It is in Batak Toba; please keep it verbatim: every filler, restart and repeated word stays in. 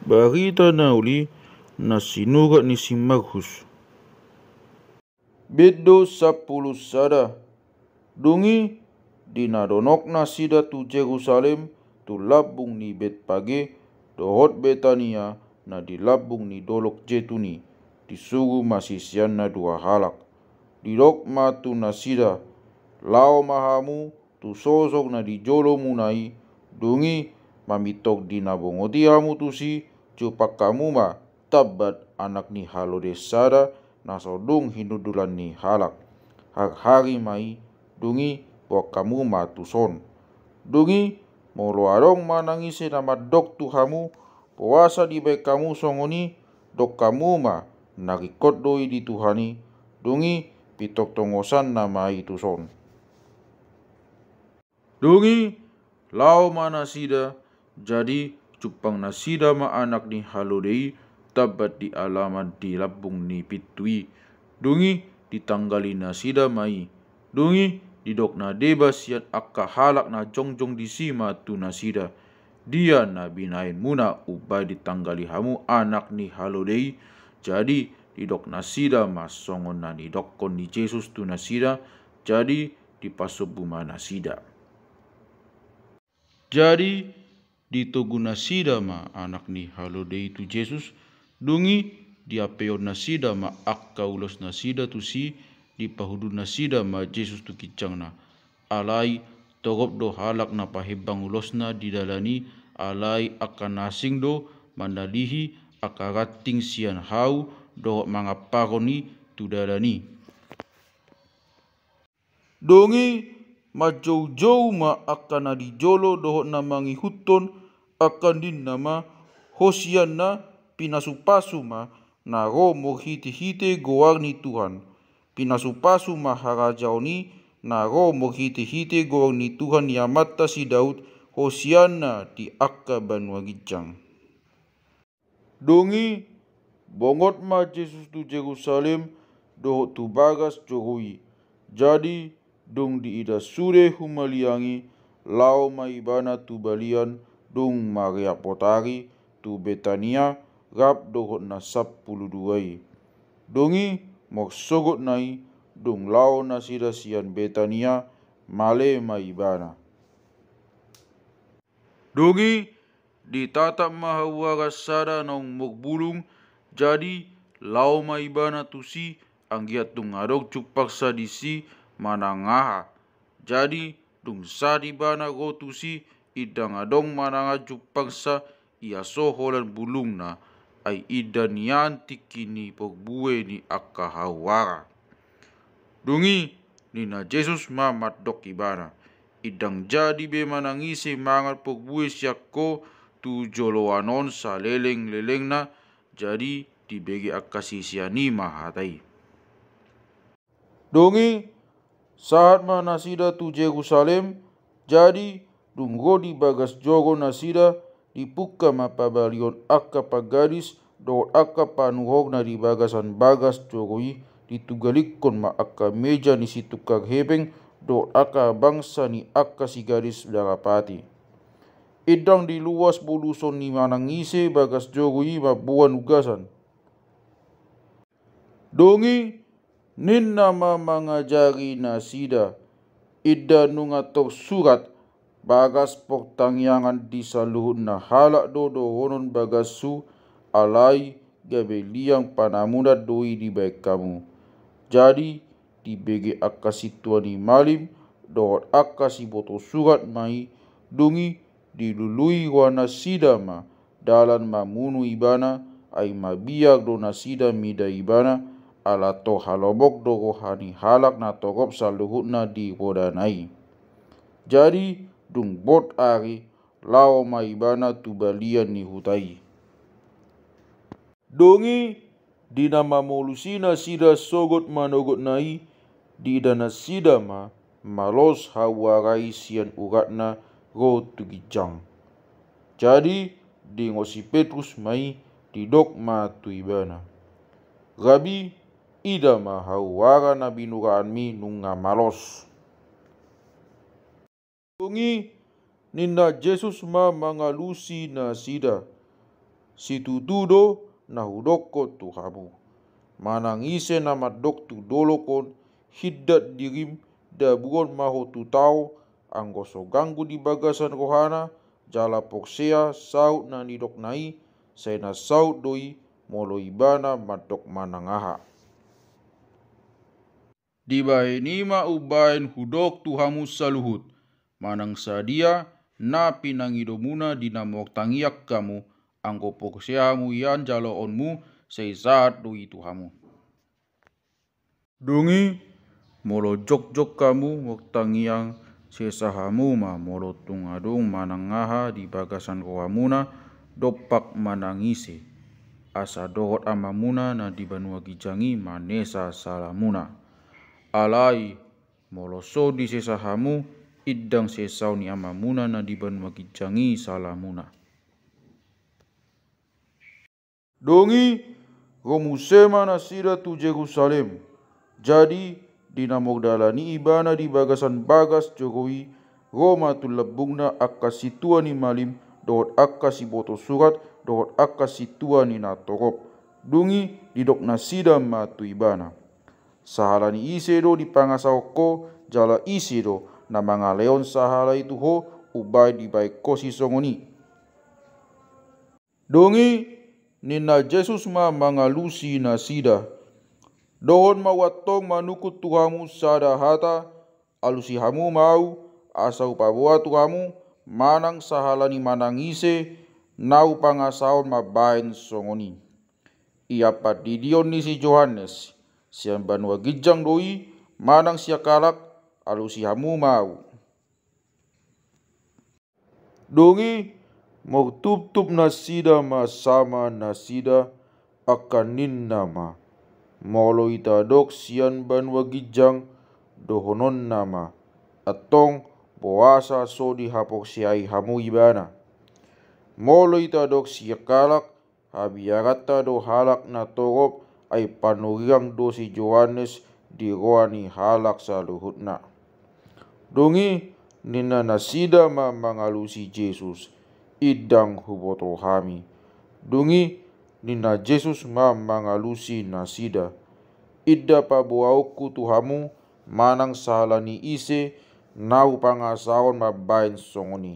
Barita na uli na sinurat ni si Markus. Bindu sampulu sada. Dung i, di na donok nasida tu Jerusalem, tu lambung ni Betpage, dohot Betania, na di lambung ni dolok Jetun i, disuru ma siseanna dua halak. Didok ma tu nasida: Laho ma hamu tu sosok na di jolomuna i, dung i, mamintor di na bongoti hamu tusi, jumpang hamu ma tambat anak ni halode sada, na so dung hinundulan ni halak. Harhari ma i, dung i, boan hamu ma tuson. Dung i, molo adong manang ise na mandok tu hamu: Boasa dibaen hamu songon i? Dok hamu ma: Na ringkot do i di Tuhan i. Dung i, pintor tongosanna ma i tuson. Dung i, laho ma nasida, jadi jumpang nasida ma anak ni halode i, tambat di alaman di lambung ni pintu i. Dung i, ditanggali nasida ma i. Dung i, didok na deba sian angka halak na jongjong disi ma tu nasida: Dia na binahenmuna umbahen ditanggali hamu anak ni halode i? Jadi, didok nasida ma songon na nidokkon ni Jesus tu nasida, jadi, dipasombu ma nasida. Jadi, ditogu nasida ma anak ni halode i tu Jesus, dung i, diampeon nasida ma angka ulos nasida tusi, dipahudur nasida ma Jesus tu ginjangna. Alai, torop do halak na pahembang ulosna di dalan i, alai angka na asing do mandalihi angka ranting sian hau dohot mangamparon i tu dalan i. Dung i, manjoujou ma angka na di jolo dohot na mangihuthon, angka ninna ma: Hosianna, pinasupasu ma na ro marhitehite goar ni Tuhan. Pinasupasu ma harajaon i na ro marhitehite goar ni Tuhan ni amanta si Daud. Hosianna di angka banua ginjang. Dung i, bongot ma Jesus tu Jerusalem dohot tu bagas joro i. Jadi, dung diida sude humaliang i, laho ma ibana tu balian, dung mareak botari, tu Betania, rap dohot na sampulu dua i. Dung i, marsogotna i, dung laho nasida sian Betania, male ma ibana. Dung i, ditatap ma hauaran sada naung marbulung, jadi, laho ma ibana tusi, anggiat dung adong jumpangsa disi manang aha. Jadi, dung sahat ibana ro tusi, indang adong manang aha jumpangsa, ia so holan bulungna, ai inda nian tingki ni parbue ni angka hauaran. Dung i, ninna Jesus ma mandok ibana: Indang jadi be manang ise mangan parbue sian ho tu joloan on salelenglelengna. Jadi, dibege angka sisean i ma hata i. Dung i, sahat ma nasida tu Jerusalem. Jadi, dung ro di bagas joro nasida, dipungka ma pabalion angka panggadis dohot angka panuhor na di bagasan bagas joro i. Ditugalikkon ma angka meja ni situkang hepeng dohot angka bangsa ni angka sigadis darapati. Indang diluas boluson ni manang ise bagas joro i mamboan ugasan. Dung i, ninna ma mangajari nasida: Inda nunga tarsurat: Bagas partangiangan di saluhutna halak do dohonon bagashu? Alai gabe liang panamunan do i dibaen hamu. Jadi, dibege angka sintua ni malim dohot angka siboto surat ma i. Dung i, dilului rohanasida ma dalan mamunu ibana, ai mabiar do nasida mida ibana, ala tor halomok do roha ni halak na torop saluhutna di rodana i. Jadi, dung bot ari, laho ma ibana tu balian ni huta i. Dung i, di na mamolusi nasida sogot manogotna i, diida nasida ma malos hauara i sian uratna ro tu ginjang. Jadi, dingot si Petrus ma i, didok ma tu ibana: Rabbi, ida ma hauara na binuraanmi nunga malos. Dung i, ninna Jesus ma mangalusi nasida: Situtu do na hudokkon tu hamu. Manang ise na mandok tu dolok on, hindat dirim, dabuon ma ho tu tao, anggo so ganggu di bagasan rohana, jala porsea saut na nidokna i, sai na saut do i molo ibana mandok manang aha. Dibahen i ma umbahen hudok tu hamu saluhut, manang sadia na pinangidomuna di na mangortangiang hamu, anggo porsea hamu ian jaloonmu, sai sahat do i tu hamu. Dung i, molo jongjong hamu mangortangiang, sesa hamu ma molo tung adong manang aha di bagasan rohamuna, dompak manang ise, asa dohot Amamuna na di banua ginjang i manesa salamuna. Alai, molo so disesa hamu, indang sesaon ni Amamuna na di banua ginjang i salamuna. Dung i, ro muse ma nasida tu Jerusalem. Jadi, di na mardalan i ibana di bagasan bagas joro i, ro ma tu lambungna angka sintua ni malim, dohot angka siboto surat, dohot angka sintua ni natorop. Dung i, didok nasida ma tu ibana: Sahala ni ise do dipangasahon ho, jala ise do na mangalehon sahala i tu ho, umbahen dibahen ho sisongon i? Dung i, ninna Jesus ma mangalusi nasida: Dohot ma au antong manungkun tu hamu sada hata, alusi hamu ma au, asa hupaboa tu hamu, manang sahala ni manang ise, na hupangasahon mambahen songon i. Ia pandidion ni si Johannes, sian banua ginjang do i, manang sian halak, alusi hamu ma au. Dung i, martuptup nasida ma sama nasida, angka ninna ma: Molo itadok sian banua ginjang, dohononna ma: Antong, boasa so dihaporseai hamu ibana? Molo itadok sian halak, habiaranta do halak natorop, ai panurirang do si Johannes di roha ni halak saluhutna. Dung i, ninna nasida ma mangalusi Jesus: Indang huboto hami. Dung i, ninna Jesus ma mangalusi nasida: Inda paboaonku tu hamu, manang sahala ni ise, na hupangasahon mambahen songon i.